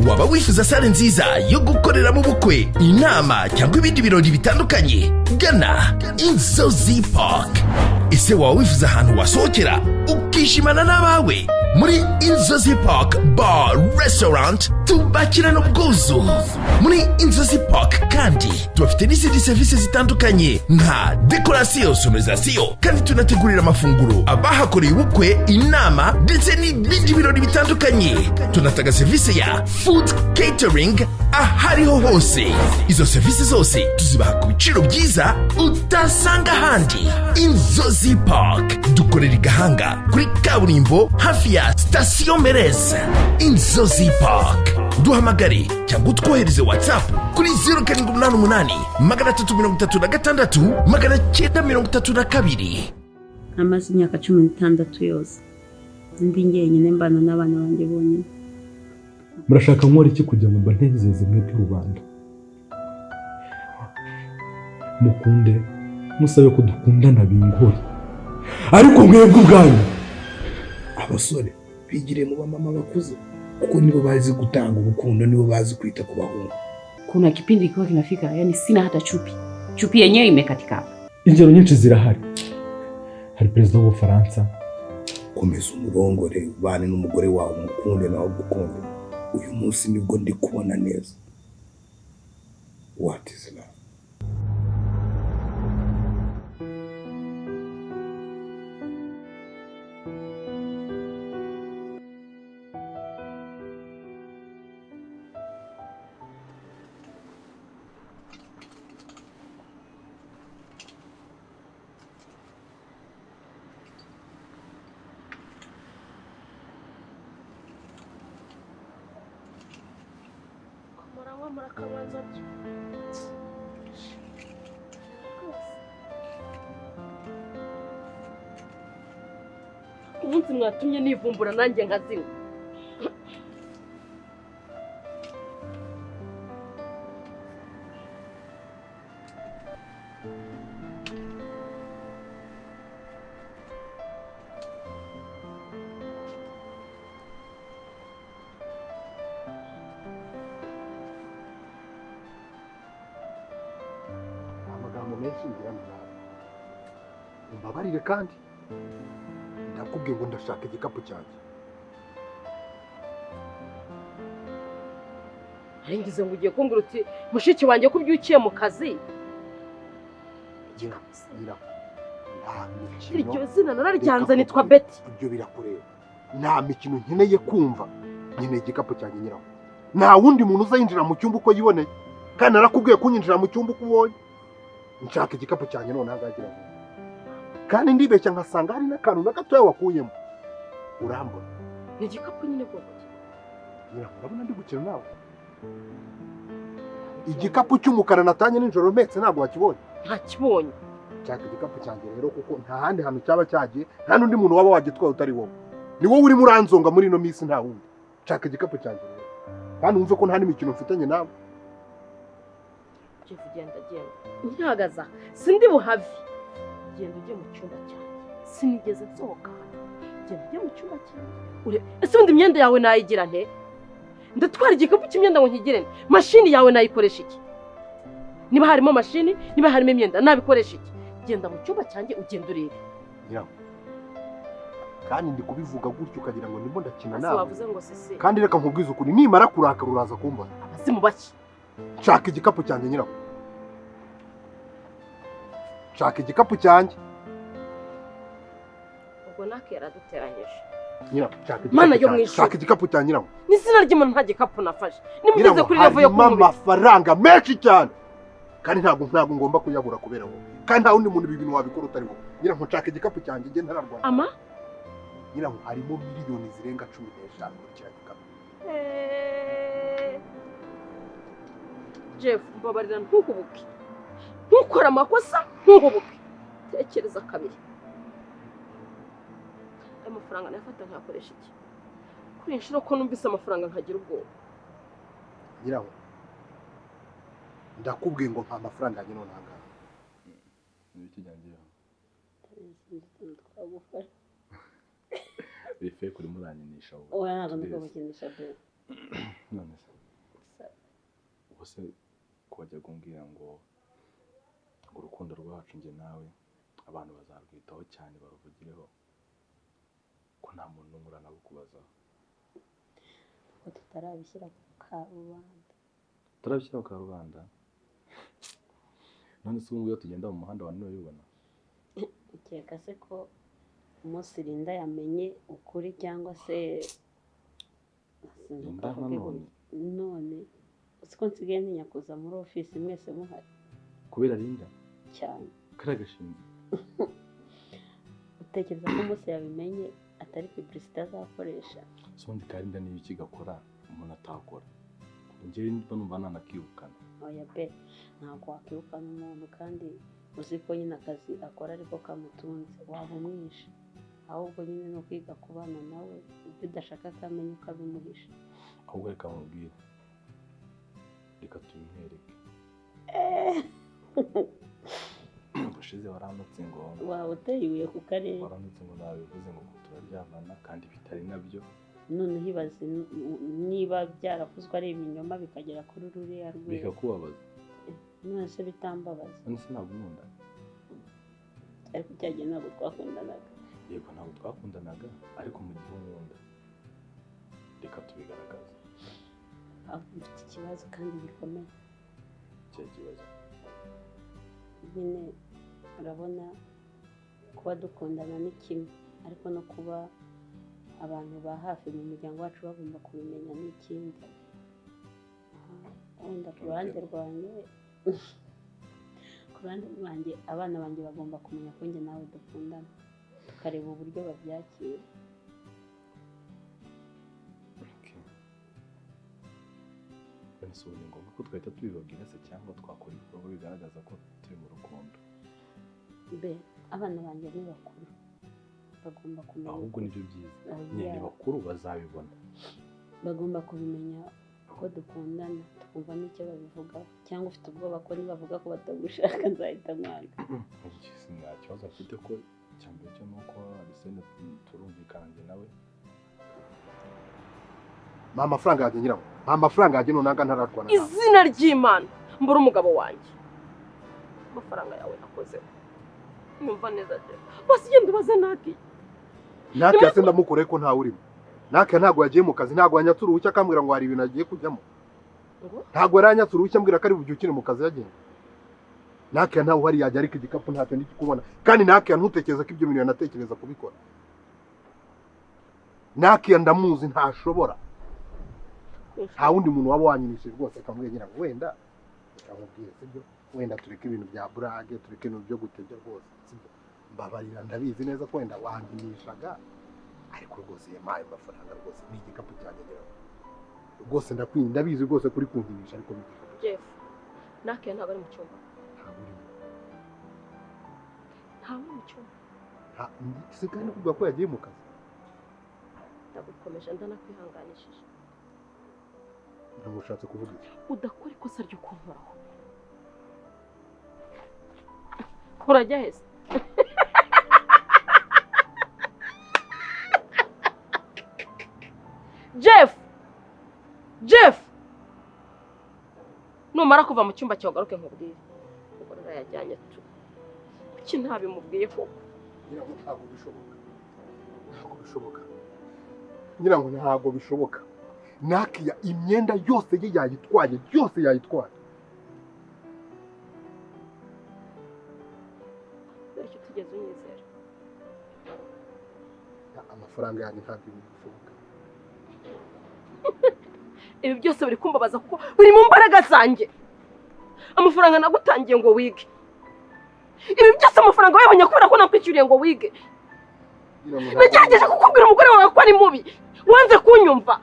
Waba wifuza salle nziza yo gukoreramo ubukwe, inama cyangwa ibindi birori bitandukanye? Gana Inzozi Park. Ese waba wifuza ahantu wasohokera ukishimana n'abawe? Muri Inzozi Park Bar Restaurant tubakirana ubwuzu. Muri Inzozi Park kandi tubafite n'izindi serivisi zitandukanye nka décoration, sonorisation, kandi tunategurira amafunguro abahakoreye ubukwe, inama ndetse n'ibindi birori bitandukanye. Tunatanga serivisi ya food catering ahariho hose. Izo serivisi zose tuzibaha ku biciro byiza utasanga ahandi. Inzozi Park dukorera i Gahanga kuri kaburimbo hafi ya sitasiyo Mereze. Inzozi Park, duhamagare cyangwa utwohereze WhatsApp kuri 0788 336 932. Namaze imyaka 16 yose ndi njyenyine, mbana n'abana banjye bonyine. Murashaka nkora iki kugira ngo mbanezeze mwebwe rubanda? Mukunde, musabe ko dukundana bingore, ariko mwebwe ubwanyu. Abasore bigiriye mu bamama bakuze, kuko nibo bazi gutanga urukundo, nibo bazi kwita ku bahungu. Kuna kipindi kikiwa kinafika, yani sina hata chupi, chupi yenyewe imekatika hapa. Ingero nyinshi zirahari. Hari perezida w'Ubufaransa. Komeza umurongore, ubane n'umugore wawe, umukunde nawe agukunde. Uyu munsi nibwo ndi kubona neza what is love. Muranywa, murakabanza byo rwose. Umunsi mwatumye nivumbura nanjye nkazinywa. Amagambo menshi ngira ngo nawe umbabarire, kandi ndakubwiye ngo ndashaka igikapu cyanjye. Ngize ngo ugiye kumbwira uti: "Mushiki wanjye, ko ubyukiye mu kazi?" Ngira ngira nta mikino. Iryo zina nararyanze. Reka Nitwa nkubwire. Betty. Ibyo birakureba. Nta mikino nkeneye kumva. Nkeneye igikapu cyanjye, nyiraho. Nta wundi muntu uzayinjira mu cyumba uko yiboneye, kandi narakubwiye kunyinjira mu cyumba uko ubonye. Nshaka igikapu cyanjye noneho azagira vuba, kandi ndibeshya nkasanga hari n'akantu na gatoya wakuyemo, urambona. Ni igikapu nyine bwoko ki? Nyiraho, urabona ndi gukina nawe? Igikapu cy'umukara natanye nijoro mpetse, ntabwo wakibonye? Ntakibonye. Nshaka igikapu cyanjye rero, kuko nta handi hantu cyaba cyagiye, nta n'undi muntu waba wagitwaye utari wowe. Ni wowe urimo uranzonga muri ino minsi, nta wundi. Nshaka igikapu cyanjye rero, kandi wumve ko nta n'imikino mfitanye nawe. Jeff, genda, genda. Nkihagaze aha sindi buhave. Genda ujye mu cyumba cyanjye, sinigeze nsohoka hano. Genda ujye mu cyumba cyanjye ese ubundi imyenda yawe nayigira nte? Ndatwara igikapu cy'imyenda ngo nkigire nte? Mashini yawe nayikoresha iki? Niba harimo mashini, niba harimo imyenda, nabikoresha iki? Genda mu cyumba cyanjye, ugenda urebe. Nyiraho, kandi ndi kubivuga gutyo ukagira ngo ndimo ndakina Ese nawe. wavuze ngo sisi? Kandi reka nkubwize ukuri, nimara kurakara uraza kumbona. Abazimu bake. Nshaka igikapu cyanjye, nyiraho. Nshaka igikapu cyanjye. Ubwo nake yaraduteranyije. Nyiraho, nshaka Mana igikapu yo mu cyanjye. ijuru. Nshaka igikapu cyanjye, nyiraho. N'izina ry'umuntu, nta gikapu nafashe. Niba ugeze Nyiraho, kuri level yo harimo kunkubita. amafaranga menshi cyane, kandi ntabwo ngomba kuyabura kubera wowe, kandi nta wundi muntu ibi bintu wabikora utari wowe. Nyiraho, nshaka igikapu cyanjye, njye ntararwana. Ama Nyiraho, harimo miliyoni zirenga 15 muri kiriya gikapu. Jeff, mbabarira, ntuhubuke, ntukore amakosa, ntuhubuke, tekereza kabiri. Ayo mafaranga nayafata nkayakoresha iki kuri iyi nshuro, ko numvise amafaranga nkagira ubwoba? Nyiraho, ndakubwiye ngo mpa amafaranga yanjye none ahangaha. Ibiki byangiyeho? Twagufasha. Uri fake, urimo uranyinisha wowe. Oya, ntabwo ndi Today's. kugukinisha pe. None se Ubuse ko wajya kumbwira ngo urukundo rwacu njye nawe abantu bazarwitaho cyane baruvugireho, ko nta muntu n'umwe uranabukubazaho? Ko tutarabishyira ku karubanda. Tutarabishyira ku karubanda? None se ubu ngubu iyo tugenda mu muhanda abantu ntibabibona? Ukeka se ko umunsi Linda yamenye ukuri cyangwa se Linda nanone? None uzi ko nsigaye ntinya kuza muri ofisi mwese muhari? Kubera Linda? Cyane. Kariya gashinzi. Utekereza ko umunsi yabimenye atari publicité azakoresha? Se ubundi ka Linda niba iki gakora umuntu atakora, njyewe mba numva nanakirukana. Oya pe, ntabwo wakirukana umuntu kandi uzi ko nyine akazi akora ariko kamutunze, waba umwishe. Ahubwo nyine ni ukwiga kubana nawe, ibyo udashaka akamenya ukabimuhisha. Ahubwo reka mubwire, reka tubimwereke. Ubushize warandutse ngo waba uteye ibuye ku karere. Warandutse ngo nabivuze ngo turaryamana kandi bitari nabyo. Noneho ibaze niba byaravuzwe ari ibinyoma bikagera kuri ruriya rwego. Bikakubabaza? None se bitambabaza? None se ntabwo unkunda? Ariko cyagihe ntabwo twakundanaga. Yego ntabwo twakundanaga, ariko mu gihe unkunda reka tubigaragaze. Mfite ikibazo kandi gikomeye. Ikihe kibazo? Nyine urabona kuba dukundana ni kimwe, ariko no kuba abantu ba hafi mu muryango wacu bagomba kubimenya ni ikindi. Wenda ku ruhande rwanjye, ku ruhande rwanjye abana banjye bagomba kumenya ko njye nawe dukundana, tukareba uburyo babyakira. None se ubu ni ngombwa ko twahita tubibabwira se, cyangwa twakora ibikorwa bigaragaza ko turi mu rukundo? Be abana banjye ni bakuru, bagomba kumenya. Ahubwo nibyo byiza, nyine ni bakuru bazabibona. Bagomba kubimenya ko dukundana, tukumva n'icyo babivugaho. Cyangwa ufite ubwoba ko nibavuga ko batagushaka nzahita mwanga? Nta kibazo mfite, ko icya mbere cyo ni uko Arsene turumvikana njye nawe. Mpa amafaranga yanjye nyirawo, mpa amafaranga yanjye nunanga ntararwana nawe. Izina ry'Imana, mbura umugabo wanjye. Amafaranga yawe nakozeho. Nyumva neza je. Basi genda ubaze Naki. Naki se ndamukore ko ntawe urimo. Naki ntabwo yagiye mu kazi, ntabwo yanyatse uruhushya akambwira ngo hari ibintu agiye kujyamo. Ntabwo yaranyatse uruhushya ambwira ko ari bubyukire mu kazi yagenda. Naki ntawe uhari yajya, ariko igikapu ntacyo ndi kubona. Kandi Naki ntutekereza ko ibyo bintu yanatekereza kubikora. Naki ndamuzi ntashobora. Nta wundi muntu waba wanyinishije rwose akamubwira ngira ngo wenda akamubwira sibyo, wenda tureke ibintu bya burage, tureke ibintu byo gutebya rwose sibyo. Mbabarira ndabizi neza ko wenda wanyinishaga, ariko rwose yampaye amafaranga rwose ni igikapu cyanjye ngira rwose ndakwinye, ndabizi rwose kuri kunkinisha, ariko ni igikapu. Jeff, Naki ntabwo ari mu cyumba. Ntabwo urimo. Ntabwo mu cyumba. Se kandi kuvuga ko yagiye mu kazi. Ndagukomeje ndanakwihanganishije. Ntabwo ushatse kuvuga iki? Udakora ikosa ryo kunkoraho. Urajya heza? Jeff! Jeff! Numara kuva mu cyumba cyawe ugaruke nkubwire. Ubwo yajyanye tu. Kuki ntabimubwiye koko? Ngira ngo ntabwo bishoboka. Ntabwo bishoboka. Ngira ngo ntabwo bishoboka. Nakiya imyenda yose ye yayitwaye, yose yayitwaye. Bityo tugeze unyizera. Amafaranga yanjye ntabwo bishoboka. Ibi byose biri kumbabaza kuko biri mu mbaraga zanjye. Amafaranga nagutangiye ngo wige. Ibi byose amafaranga wayabonye kubera ko nakwishyuriye ngo wige. Nagerageje kukubwira umugore wawe ko ari mubi, wanze kunyumva.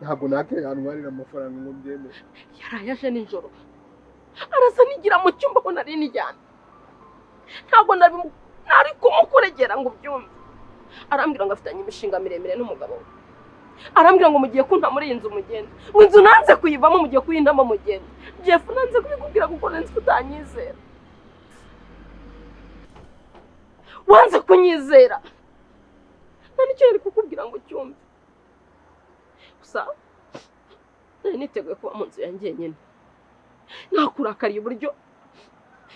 Ntabwo nake yantwarira amafaranga ngo mbyemere. Yaraye aje nijoro araza nigira mu cyumba aho nari nijyana. Ntabwo nari kumukuregera ngo ubyumve. Arambwira ngo afitanye imishinga miremire n'umugabo we. Arambwira ngo mugiye kunta muri iyi nzu mugende, ngo inzu nanze kuyivamo mugiye kuyintamo mugende. Jeff nanze kubikubwira kuko nanze kutanyizera. Wanze kunyizera. Nta nicyo nari kukubwira ngo ucyumve. Gusa Nari niteguye kuba mu nzu yanjye nyine. Nakurakariye uburyo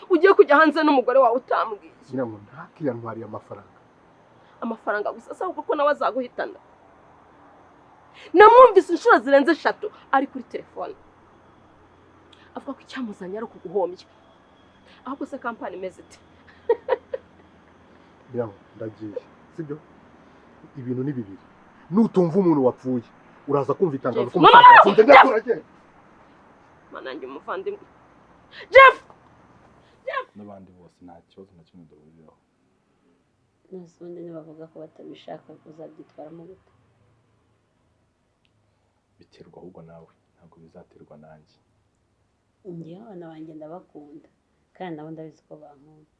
ugiye kujya hanze n'umugore wawe utambwiye. Ngira ngo ntakiyantwariye amafaranga. Amafaranga gusa se kuko nawe azaguhitana. Namwumvise inshuro zirenze 3 ari kuri telefone. Avuga ko icyamuzanye ari ukuguhombya. Ahubwo se kampani imeze ite? Ngira ngo ndagiye. Sibyo? Ibintu ni bibiri. Nutumva umuntu wapfuye uraza kumva itangazo ko umusaza ndakurage. Manange umuvandimwe. Jeff! Jeff! N'abandi bose nta kibazo na kimwe duhuriraho. Nasundi nibavuga ko batabishaka uzabyitwaramo gute? Biterwa ahubwo nawe, ntabwo bizaterwa nanjye. Njyewe abana banjye ndabakunda kandi nabo ndabizi ko bankunda.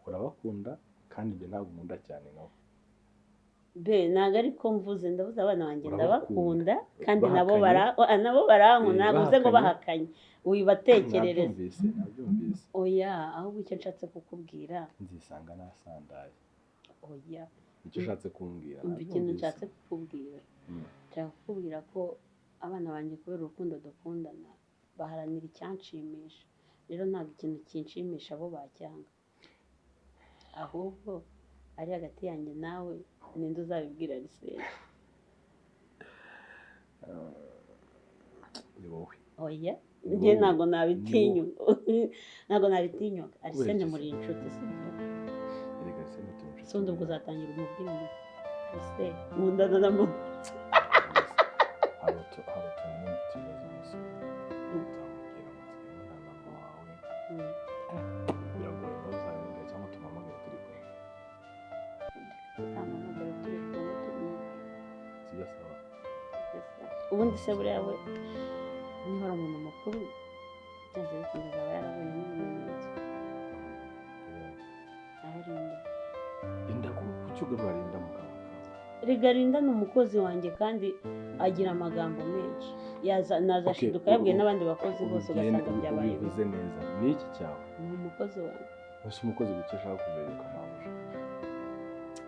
Urabakunda kandi njye ntabwo nkunda cyane nkawe. Be ntabwo ariko mvuze, ndavuze abana banjye ndabakunda kandi nabo nabo barankunda, ntabwo mvuze ngo bahakanye. Wibatekerereza. Nabyumvise. Oya, ahubwo icyo nshatse kukubwira nzisanga nasandaye. Oya. Icyo ushatse kumbwira. Ikintu nshatse kukubwira. Nshaka kukubwira ko abana banjye kubera urukundo dukundana baharanira icyanshimisha. Rero ntabwo ikintu kinshimisha bo bacyanga. Ahubwo ari hagati yanjye nawe ninde uzabibwira Arsene? Ni wowe. Oya, njye ntabwo nabitinyuka. Ntabwo nabitinyuka. Arsene muri inshuti sibyo? Erega Arsene turi inshuti. Sundi ubwo uzatangira umubwira ngo Arsene nkundana na mama. Hari utuntu tubazo umusore. Uzamubwira ngo nkundana na mama wawe. Biragoye ko uzabimubwira cyangwa tumuhamagare turi kumwe. Tuzamuhamagara turi kumwe tumwe. Sibyo sawa? Ubundi se buriya we niba ari umuntu mukuru byanze bikunze azaba yarabonye n'ibimenyetso. Aho Linda. Linda kuki ugarura Linda mu kanwa kawe? Erega Linda ni umukozi wanjye kandi agira amagambo menshi. Nazashiduka yabwiye n'abandi bakozi bose ugasanga byabaye. Ubivuze neza. Ni iki cyawe? Ni umukozi wanjye. Ese umukozi guke ashaka kubereka mabuja?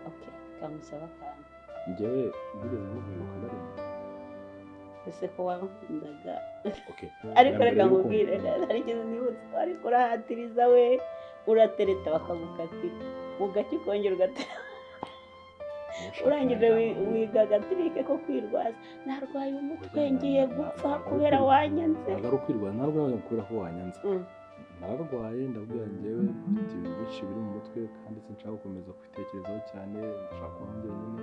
Okay, kamusaba akantu. Njyewe nigeze mubiruka na rimwe. Ese ko wankundaga. Okay. Ariko reka nkubwire, hari ikintu nibutse, ariko urahatiriza we, uratereta bakagukatira. Ugacya ukongera ugatera. Urangije wiga agatirike ko kwirwaza. Narwaye umutwe ngiye gupfa kubera wanyanze. Ntabwo ari ukwirwaza, narwaye kubera ko wanyanze. Nararwaye ndabwira njyewe mfite ibintu byinshi biri mu mutwe kandi sinshaka gukomeza kubitekerezaho cyane, ndashaka kuba njyenyine.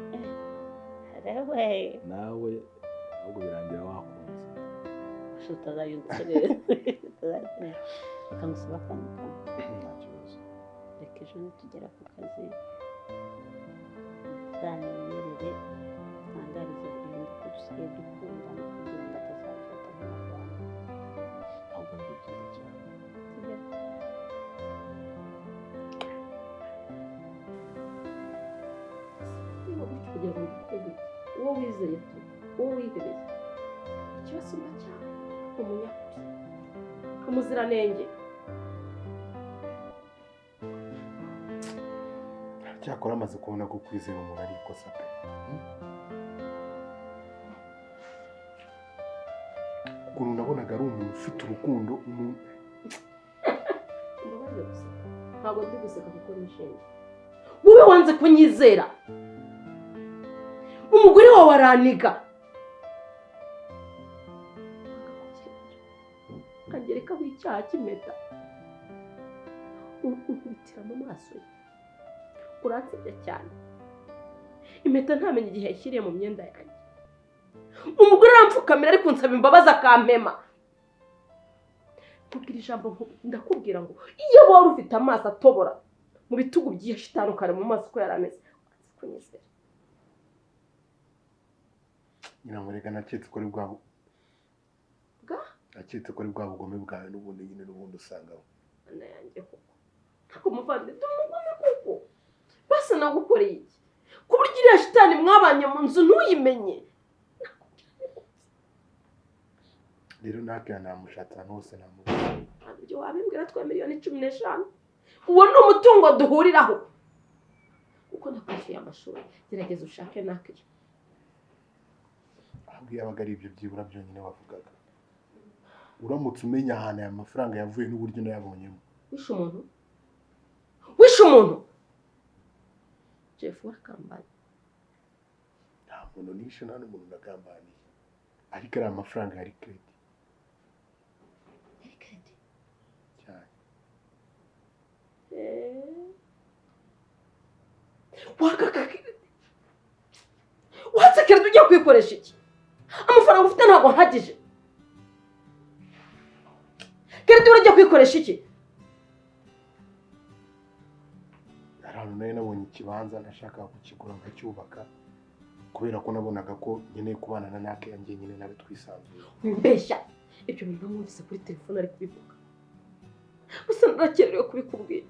Nawe ahubwo birangira wakunze. Utazayunserera. Reka ngusaba akantu kamwe. Nta kibazo. Reka ejo nitugera ku kazi uzanyemerere ntangarize Linda ko dusigaye dukundana kugira ngo atazabifata nk'amagambo. Ahubwo ni byiza cyane. Niba gutyo kugira ngo mbikore uwo wizeye tu, uwo wihebeye, ikibasumba cyawe, umunyakuri, umuziranenge. Cyakora amaze kubona ko kwizera umuntu ari ikosa pe. Ukuntu nabonaga ari umuntu ufite urukundo, umuntu mbabarire guseka. Ntabwo ndi guseka kuko nishimye. Wowe wanze kunyizera. Umugore wawe araniga. Akangerekaho icyaha cy'impeta. Unkubitira mu maso ye. Uransebya cyane. Impeta ntamenye igihe yashyiriye mu myenda yanjye. Umugore arampfukamira ariko nsaba imbabazi akampema. Nkubwira ijambo ndakubwira ngo iyo wari ufite amaso atobora mu bitugu by'iyo shitani ukare mu maso uko yari ameze. Wanze kunyizera. Nyiramurega naketse ko ari bwa naketse ko ari bwa bugome bwawe n'ubundi nyine n'ubundi usangaho. Mana yanjye koko. Ntabwo muvandimwe umugome koko. Basa nagukoreye iki? Ku buryo iriya shitani mwabanye mu nzu ntuyimenye. Rero nakira namushatse ahantu hose namubona. Ibyo wabimbwira twa 15,000,000. Uwo ni umutungo duhuriraho. Kuko nakwishyuye amashuri, gerageza ushake nakira. Ntabwo yabaga ari ibyo byibura byonyine wavugaga. Uramutse umenya ahantu aya mafaranga yavuye n'uburyo nayabonyemo. Wishe umuntu? Wishe umuntu? Jeff warakambanye. Nta muntu nishe, nta n'umuntu nagambaniye. Ariko ari amafaranga yari credit. Yari credit? Cyane. Wakaka credit. Watse credit ugiye kuyikoresha iki? Amafaranga ufite ntabwo ahagije. Credit uragiye kuyikoresha iki? Ahantu nari nabonye ikibanza nashakaga kukigura nkacyubaka kubera ko nabonaga ko nkeneye kubana na Nake yanjye nyine nawe twisanzuye. Wimbeshya ibyo bintu namwumvise kuri telefone ari kubivuga. Gusa narakererewe kubikubwira.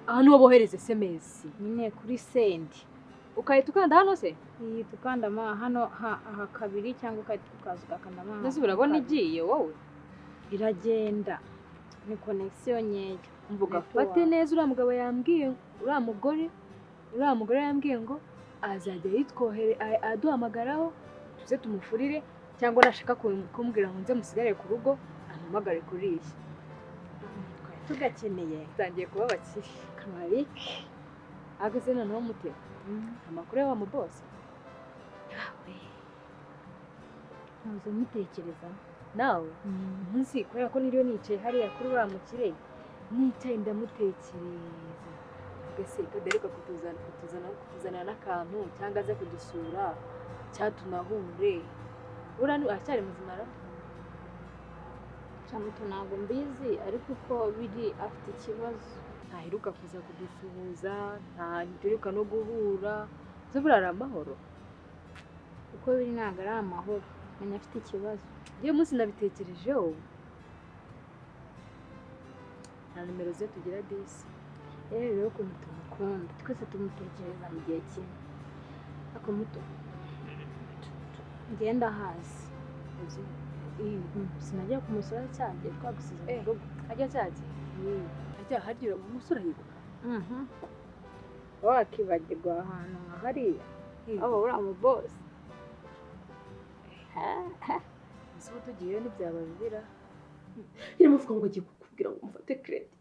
Aha niho bohereza SMS. Nyine kuri send. Ukahita ukanda hano se? Iyi tukanda ma hano aha kabiri cyangwa ukahita ukaza ugakanda ma. Mbese urabona igiye wowe? Iragenda. Ni connection nkeya. Mvuga fate neza uriya mugabo yambwiye, uriya mugore yambwiye ngo azajya yitwohere aduhamagaraho tuze tumufurire cyangwa nashaka kumbwira ngo nze musigare ku rugo ampamagare kuri iyi. Tugakeneye. Tangiye kuba bakiri. Kamarike. Ageze noneho mute. Amakuru ya wa muboss. Yawe. Ntuze mutekereza. Nawe munsi kubera ko niriyo nicaye hariya kuri uriya mukire. Nicaye ndamutekereza. Gase kaderuka kutuzana n'akantu cyangwa aze kudusura cyatunahure. Ura ni aracyari muzima ra? Chamuto ntabwo mbizi ariko uko biri afite ikibazo. Ntaheruka kuza kudusuhuza, ntaheruka no guhura. Zo burara amahoro. Uko biri ntabwo ari amahoro. Menya afite ikibazo. Iyo munsi nabitekerejeho. Nta nimero ze tugira disi. Rero ukuntu tumukunda twese tumutekereza mu gihe kimwe. Ako muto ngenda hasi. Sinajya kumusura cyagiye twagusize mu rugo. Ajya cyagiye? Ajya harya umusura yibuka? Wakibagirwa ahantu nka hariya. Aho uriya mu boss. Ese ubu tugiyeyo ntibyaba bibira? Irimo uvuga ngo agiye kukubwira ngo umufate credit.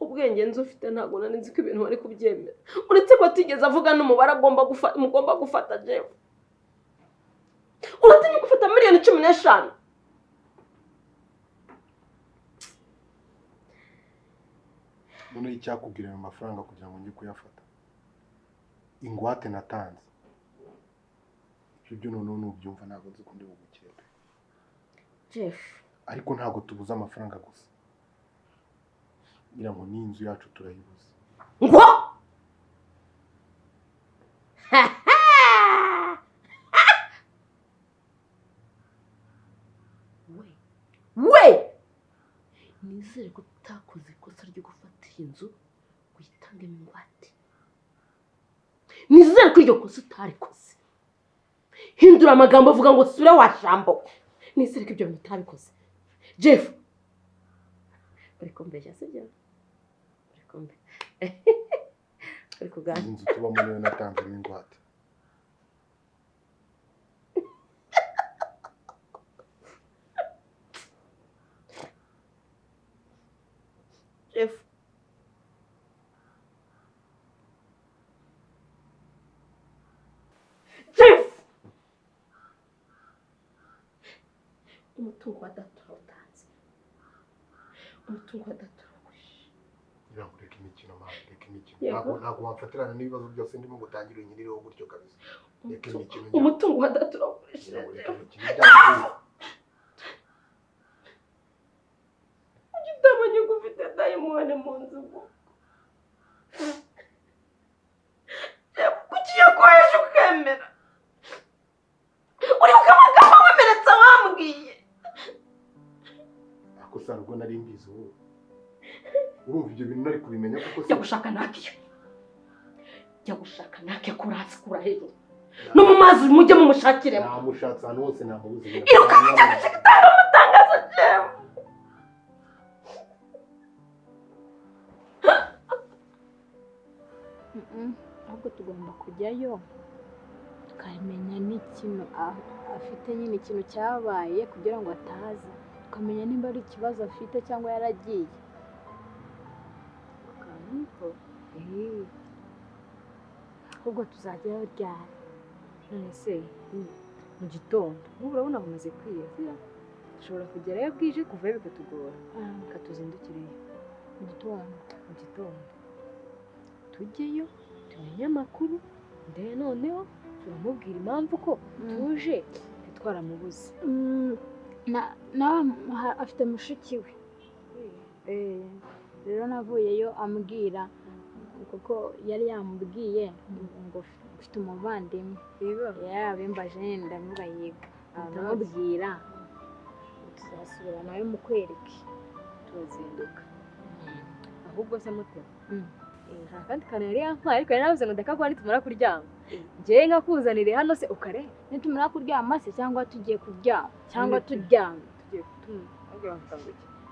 Ubwenge nzi ufite ntabwo nari nzi ko ibintu bari kubyemera. Uretse ko atigeze avuga n'umubare agomba gufata, mugomba gufata Jeff. Uratinya gufata miliyoni 15. None icyakubwira ayo mafaranga kugira ngo njye kuyafata. Ingwate natanze. Ibyo byo noneho nubyumva ntabwo nzi ko ndi bugukire pe. Jeff. Ariko ntabwo tubuze amafaranga gusa. Ngira ngo ni inzu yacu turayibuze. Ngo? We! Nizere ko utakoze ikosa ryo gufata iyi nzu uyitangemo ingwate. Nizere ko iryo kosa utarikoze. Hindura amagambo avuga ngo sura wa jambo. Nizere ko ibyo bintu utabikoze. Jeff. Uri kumbeshya sibyo? Uri kumbe. Uri kuganira. Inzu tubamo niyo natanzemo ingwate. Jeff. Jeff. Umutungo wa data urawutanze. Umutungo wa data urawugurisha. Ngira ngo reka imikino mama, reka imikino. Ntabwo wamfatirana n'ibibazo byose ndimo gutangira unyirireho gutyo kabisa. Reka imikino. Umutungo wa data urawugurisha. Utabonye ko ufite dayimoni mu nzu ngo. Kuki yakoresha ukemera? Uribuka amagambo wemeretse wambwiye. Ako sarubwo nari mbizi wowe. Urumva ibyo bintu nari kubimenya kuko jya gushaka Nake. Jya gushaka Nake kuri hasi kura hejuru. No mu mazi mujye mumushakiremo. Namushatse ahantu hose namubuze. Iruka mujya gushaka itanga umutangazo Jeff. Ahubwo tugomba kujyayo Tukamenya n'ikintu afite nyine, ikintu cyabaye kugira ngo ataza, tukamenya nimba ari ikibazo afite cyangwa yaragiye. Ahubwo tuzajyayo ryari? None se mu gitondo nk'ubu urabona bumaze kwira, dushobora kugerayo bwije, kuvayo bikatugora, reka tuzindukireyo mu gitondo. Mu gitondo tujyeyo tumenye amakuru, ndebe noneho turamubwira impamvu ko tuje twaramubuze. Nawe afite mushiki we rero, navuyeyo ambwira kuko yari yamubwiye ngo mfite umuvandimwe, yabimbaje ndamuga yiga, ndamubwira tuzasubira nawe mukwereke. Turazinduka ahubwo se mutema nta kandi kantu yari yampaye, ariko yari navuze ngo ndakaguha nitumara kuryama. Njyewe nkakuzanire hano se ukare? Nitumara kuryama se cyangwa tugiye kuryama? Cyangwa turyamye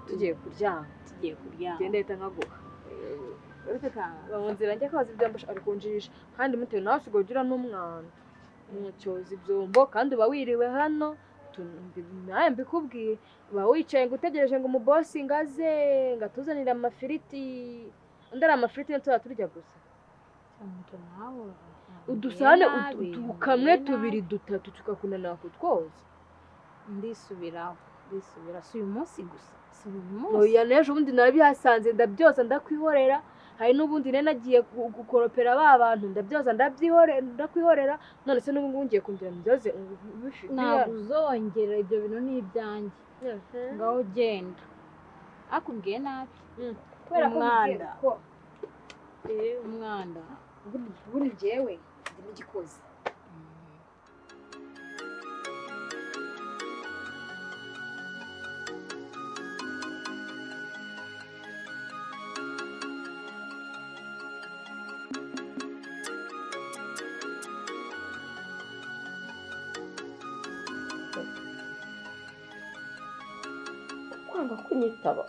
tugiye kuryama. Tugiye kuryama. Genda ahita nkaguha mu nzira njya koza ibyombo ari kunjijisha, kandi mutewe nawe usigaye ugira n'umwanda cyoza ibyombo, kandi uba wiriwe hano nawe mbikubwiye, uba wicaye ngo utegereje ngo umubosi ngo aze ngo atuzanire amafiriti, undi ari amafiriti niyo tuzajya turya gusa. Udusahane kamwe tubiri dutatu tukakunanira kutwoza. Ndisubiraho, ndisubira, si uyu munsi gusa, si uyu munsi. Oya n'ejo bundi narabihasanze ndabyoza ndakwihorera, hari n'ubundi nari nagiye gukoropera ba bantu ndabyoza ndakwihorera, none se n'ubu ngubu ngiye kongera mbyoze. Ntabwo uzongera, ibyo bintu ni ibyanjye. Ngaho ugenda akubwiye nabi kubera ko umwanda. Umwanda ubundi njyewe ndi n'igikozi. Kwanga kunyitaba.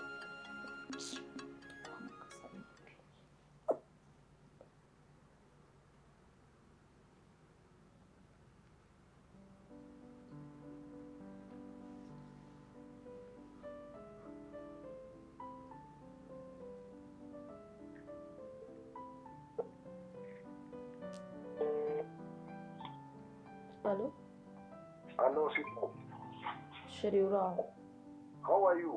Allô? Allô, Fipo. Chérie, uraho? How are you?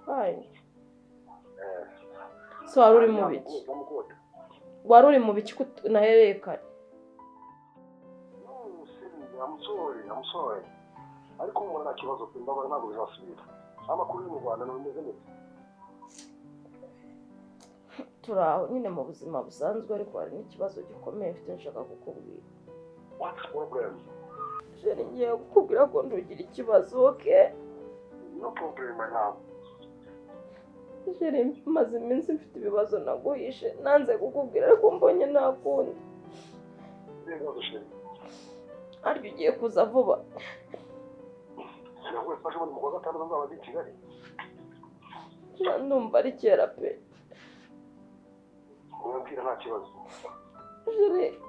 Fine. So wari uri mu biki? Wari uri mu biki ko nahereye kare? No, I'm sorry, I'm sorry. Ariko umuntu nta kibazo pe, mbabara ntabwo bizasubira. Amakuru yo mu Rwanda ni bimeze neza. Turi aho nyine mu buzima busanzwe, ariko hari n'ikibazo gikomeye mfite nshaka kukubwira. What's the problem? Chérie, ngiye kukubwira ko ntugira ikibazo, okay? No problem, my love. Chérie, maze iminsi mfite ibibazo naguhishe, nanze kukubwira ariko mbonye nta kundi. Ibibazo chérie? Ariko ugiye kuza vuba. Sinavuye fashe ubundi mu kwa gatandatu nzaba ndi i Kigali. Ndumva ari kera pe. Urambwira nta kibazo. Chérie,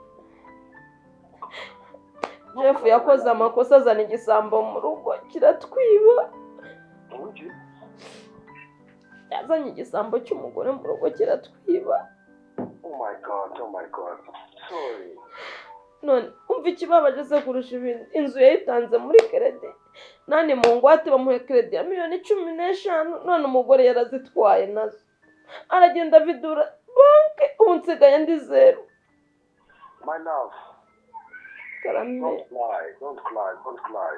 Jeff yakoze amakosa azana igisambo mu rugo kiratwiba. Yazanye igisambo cy'umugore mu rugo kiratwiba. Oh my God, oh my God. Sorry. None umva ikibabaje se kurusha ibindi, inzu yayitanze muri keredi, nani mu ngwate bamuhe keredi ya 15,000,000, none umugore yarazitwaye nazo aragenda avidura banke, ubu nsigaye ndi zero. My love. Karame. Don't cry, don't cry, don't cry.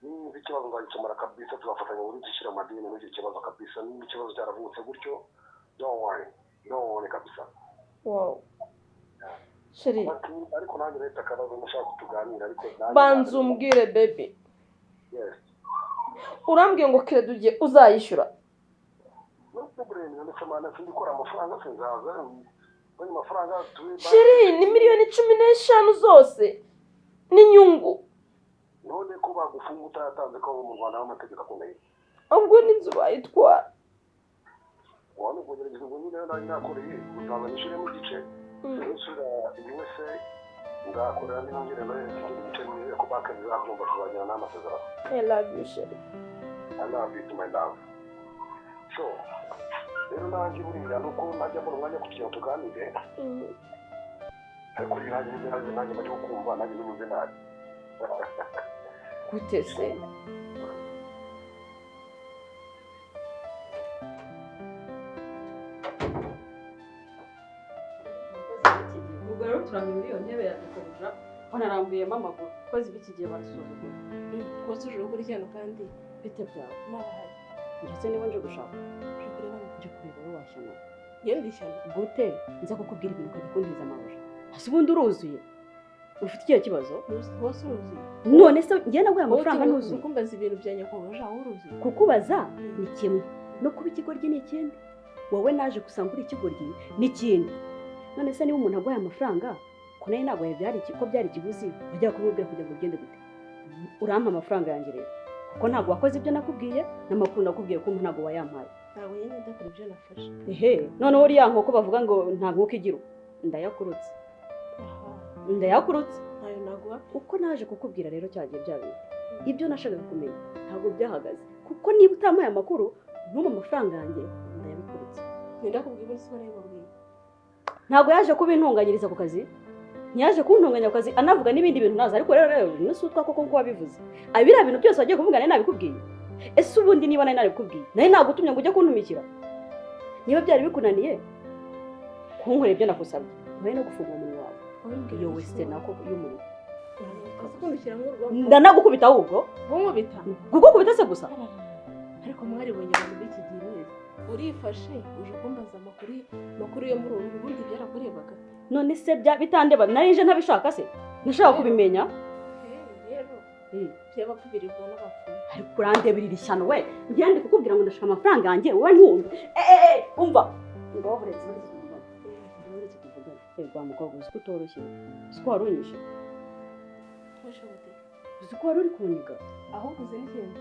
Nimba ikibazo nzagikemura kabisa, tuzafatanya muri dushyira amadini muri icyo kibazo kabisa. Nimba ikibazo cyaravutse gutyo, don't worry, don't worry kabisa. Wow. Chérie. Ariko nanjye leta akabazo mushaka kutuganira, ariko nanjye banza umbwire baby. Yes. Urambwiye ngo keredi ugiye uzayishyura? No problem, ndetse mana sindikora amafaranga sinzaza. Chérie, ni 15,000,000 zose n'inyungu. None ko bagufunga utayatanze ko mu Rwanda amategeko akomeye. Ubwo n'inzu bayitwara. Wano kugerageza ngo nyine nari nakoreye uzaza nishiremo igice. Nsura USA Nzakorera nongere nohereze ikindi gice nizere ko banki zizabyumva tuzagirana n'amasezerano. I love you, chéri. I love you too, my love. So rero nanjye buriya ni uko najya mbona umwanya kugira ngo tuganire, ariko nanjye nanjye maze kumva nanjye numve nabi. Gute se? Ubwo rero turamye muri iyo ntebe ya dukobura wanarambuyemo amaguru. Abakozi b'iki gihe barasuzugura. Rwose uje gukora ikintu kandi bite byawe? Nabahari. Ndetse niba nje gushaka Uje kureba nde? Nje kureba wowe washyano. Njye ndi ishyano. Gute nza kukubwira ibintu ukajya kuntiza amabuja? Ese ubundi uruzuye? Ufite ikihe kibazo? Rwose uruzuye. None se njye naguhaye amafaranga ntuzuye? Kumbaza ibintu bya nyakubahwa wowe uruzuye. Kukubaza ni kimwe no kuba ikigoryi ni ikindi. Wowe naje gusanga uri ikigoryi ni ikindi. None se niba umuntu aguhaye amafaranga ko nayo ntabwo byari ko byari ikiguzi wajya kumubwira kugira ngo ugende gute? Urampa amafaranga yanjye rero kuko ntabwo wakoze ibyo nakubwiye n'amakuru nakubwiye ko ntabwo wayampaye. Ntabwo nyine ndakora ibyo nafashe. Ehe, noneho uriya nkoko bavuga ngo nta nkoko igira ndayakurutse. Ndayakurutse. Ntayo naguha. Uko naje kukubwira rero cyagiye bya bintu ibyo nashakaga kumenya ntabwo byahagaze kuko niba utampaye amakuru ntumpe amafaranga yanjye ndayabikurutse. Ndakubwiye ubundi siko nabibabwiye. Ntabwo yaje kubintunganyiriza ku kazi, ntiyaje kuntunganya ku kazi anavuga n'ibindi bintu naza, ariko rero nusutwa koko nkuko wabivuze. Abiriya bintu byose wagiye kuvuga nari nabikubwiye. Ese ubundi niba nari nabikubwiye nari nagutumye ngo ujye kuntumikira? Niba byari bikunaniye kunkorera ibyo nakusabye, nari no gufunga umunwa wawe. Iyo wese nako y'umunwa. Ndanagukubita ahubwo. Kunkubita? Kugukubita se gusa? Ariko mwaribonye abantu b'iki gihe mwese. Urifashe uje kumbaza amakuru yo muri ubu bundi byarakurebaga. None se bya bitandeba nari nje ntabishaka se? Nashaka kubimenya. Rero byabapfu birirwa n'abapfumu. Ariko urandebera ishyano we. Ngiye ndi kukubwira ngo ndashaka amafaranga yanjye wowe ntumve. Umva. Ngo buretse tuvugane. Buretse tuvugane. Rwa mukobwa uzi ko utoroshye. Uzi ko wari unyishe. Uzi ko wari uri kunyiga. Ahubwo uzi n'ikindi.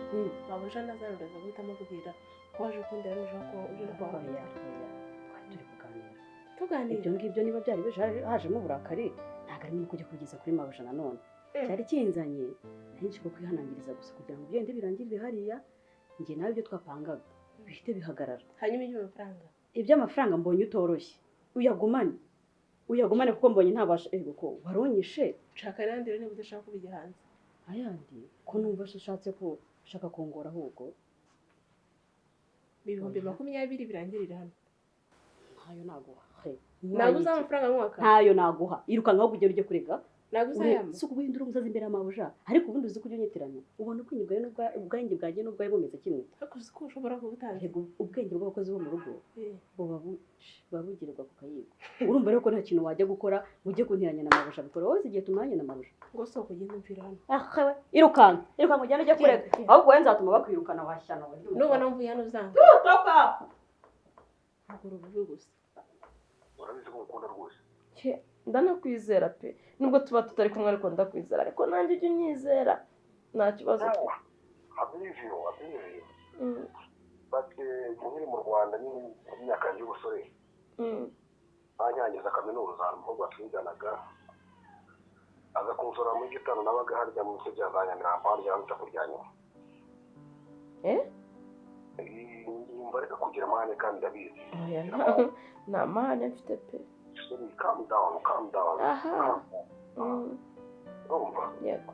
Mabuja nazanuraza guhitamo kubwira ko waje kundera uje ko uje no kwa Oya, twari turi kuganira. Tuganira. Ibyo ngibyo niba byari hajemo uburakari ntabwo ari kujya kugeza kuri mabuja nanone. Cyari kinzanye nari ko kwihanangiriza gusa kugira ngo byende birangirire hariya njye nawe ibyo twapangaga bihite bihagarara. Hanyuma iby'amafaranga. Iby'amafaranga mbonye utoroshye. Uyagumane. Uyagumane kuko mbonye ntabasha ego ko waronyishe. Nshaka n'andi rero niba udashaka kubijya hanze. Ayandi ko numva ushatse ko ushaka kongora ahubwo. 20,000 birangirira hano. Ntayo naguha. Naguza amafaranga mwaka. Ntayo naguha. Irukanka aho ugera ujye kurega. Naguza yama. Si ukuguhindura umusazi imbere y'amabuja. Ariko ubundi uzi kujya unyitiranya. Ubona ubwenge bwawe n'ubwanjye bwanjye n'ubwawe bumeze kimwe. Ariko uzi ko ushobora kuba utazi. Ubwenge bw'abakozi bo mu rugo buba bugirwa ku kayiko. Urumva rero ko nta kintu wajya gukora ujye kuntiranya na mabuja bikora wowe igihe tumaranye na mabuja. Ngo soko ugende umvira hano. Ah irukanka. Irukanka ugende ujye kurega. Ahubwo wowe nzatuma bakwirukana washyano. Nubona mvuye hano uzanga. Toka. Ugura ububi gusa. Urabizi ko ukunda rwose. Ndanakwizera pe nubwo tuba tutari kumwe ariko ndakwizera ariko nanjye ujye unyizera nta kibazo pe. I believe you. But nkiri mu Rwanda nyine mu myaka yanjye y'ubusore banyangiza kaminuza umukobwa twiganaga aza kunsura muri gitano nabaga harya mu bice bya za Nyamirambo harya bita kurya nyuma. Yumva reka kugira amahane kandi ndabizi. Nta mahane mfite pe. Calm down, calm down. Aha. Urumva? Yego.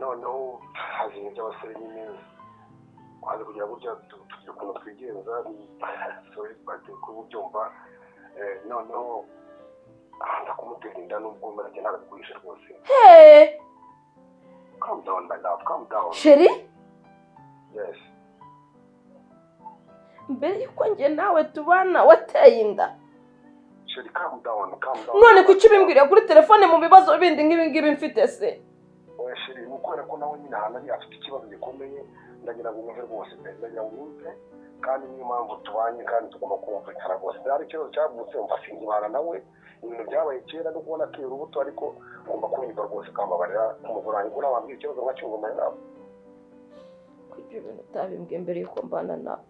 Noneho haje ibintu by'abasore nyine waje kugira gutya tugira ukuntu twigenza sorry but kuba ubyumva noneho ndakumutera inda nubwo mbarage ntabiguhishe rwose. Hey! Calm down my love, calm down. Chérie? Yes. Mbere yuko njye nawe tubana wateye inda. Chérie, calm down, calm down. None kuki ubimbwira kuri telefone mu bibazo bindi nk'ibi ngibi mfite se? Oya chérie, ni ukubera ko nawe nyine ahantu ari afite ikibazo gikomeye ndagira ngo mwumve rwose pe, ndagira ngo mwumve kandi niyo mpamvu tubanye kandi tugomba kumvikana rwose. Hari ikibazo cyavutse umva sinkibana nawe ibintu byabaye kera no kubona atera urubuto ariko ugomba kunyumva rwose ukambabarira umugore wanjye ko wambwira ikibazo nkacyumva my love. Kuki ibintu utabimbwiye mbere yuko mbana nawe?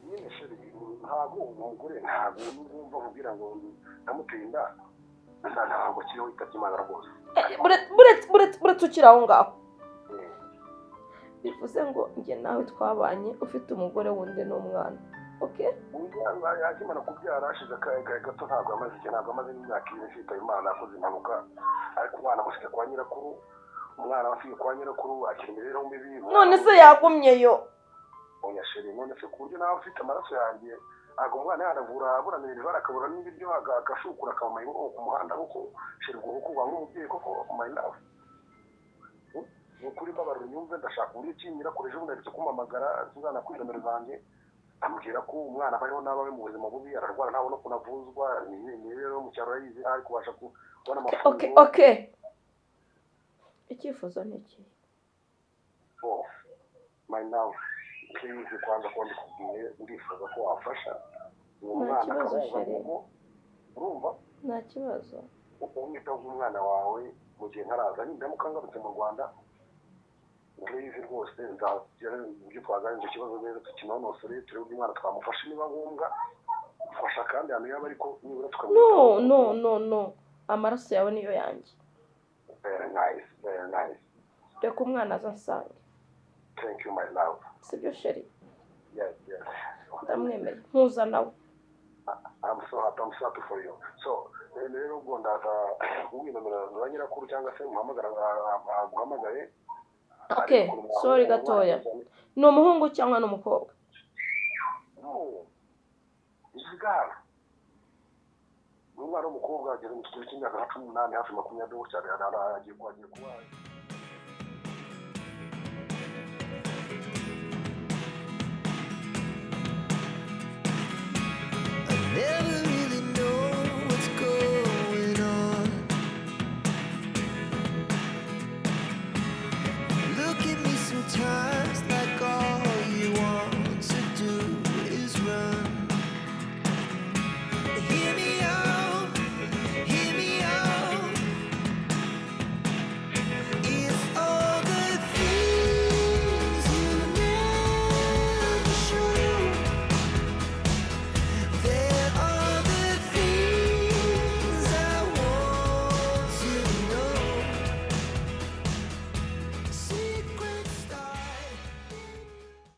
Nyine chérie, ntabwo umugore ntabwo wumva kugira ngo namuteye inda Ntabwo kiriho, yitabye Imana rwose. Buretse ukiri aho ngaho, bivuze ngo njye nawe twabanye ufite umugore wundi n'umwana, okay? Akimara kubyara hashize akanya gato, ntabwo amaze igihe, ntabwo amaze n'imyaka 2 yitaba Imana, akoze impanuka. Ariko umwana amusize kwa nyirakuru, umwana wasigaye kwa nyirakuru akira imibereho mibi. None se yagumyeyo? Oya chérie, none se ku buryo nawe ufite amaraso yanjye, ntabwo umwana yanavura abura minerval, akabura n'ibiryo, agashukura, akaba mayibobo ku muhanda? Kuko chérie, ubwo kuko waba uri umubyeyi koko, my love? Ni ukuri mbabarira unyumve, ndashaka uburyo ki nyirakuru ejo bundi aherutse kumpamagara tuzana kuri nomero zanjye, ambwira ko umwana abayeho nabi, abe mu buzima bubi, ararwara, ntabona ukuntu avuzwa, imibereho yo mu cyaro arayizi, ari kubasha kubona Okay. amafunguro. Okay, icyifuzo ni iki? Oh my love, please, kwanza kuba mbikubwiye, ndifuza ko wafasha uwo Nta mwana kibazo, akabunga chérie. mu urumva? Nta kibazo. Umwitaho nk'umwana wawe mu gihe ntaraza. Nindamuka ngarutse mu Rwanda, please rwose, nzagera ibyo twaganira, icyo kibazo neza tukinonosore, turebe uburyo umwana twamufasha, niba ngombwa fasha kandi ahantu yaba, ariko nibura No. tukamwitaho. No, no, no, amaraso yawe niyo yanjye. Very nice, very nice. Reka umwana aza ansange. Thank you, my love. Sibyo, chérie? Yes. Ndamwemeye, mpuza nawe. I'm so happy, I'm so happy for you. So, rero ubwo ndaza kubwira nomero za nyirakuru cyangwa se muhamagara, aguhamagaye. Okay, sorry gatoya, ni umuhungu cyangwa ni umukobwa? No. It's a girl. Ni umwana w'umukobwa, ageze mu kigero cy'imyaka nka 18, hafi 20 cyane, agiye kuba.